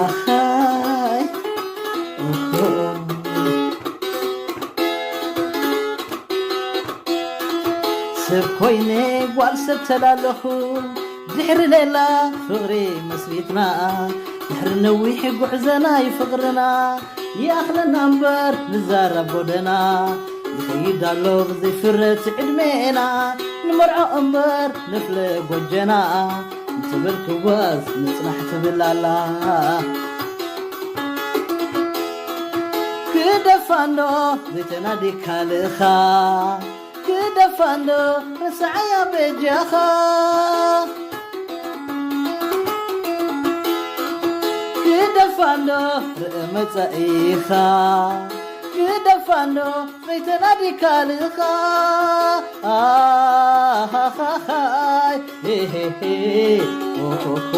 ኣኻይ ሰብ ኮይነ ጓል ሰብ ተላለኹ ድሕሪ ሌላ ፍቕሪ መስሪትና ድሕሪ ነዊሕ ጉዕዘና ይፍቕርና ይኣኽለና እምበር ንዛረብ ጎደና ይኸይድ ኣሎ ብዘይፍረት ዕድሜና ንመርዖ እምበር ንፍለ ጎጀና እንትብል ክጓዝ ንጽናሕ ትብል ኣላ ክደፋ እንዶ ዘይተናዲካ ልእኻ ክደፋ እንዶ ርሳዓያ በጃኻ ክደፋ እንዶ ርእ መጻኢኻ ክደፋ እንዶ ዘይተናዲካ ልእኻ ኣሃሃሃይ ሄሄሄ ኦሆሆ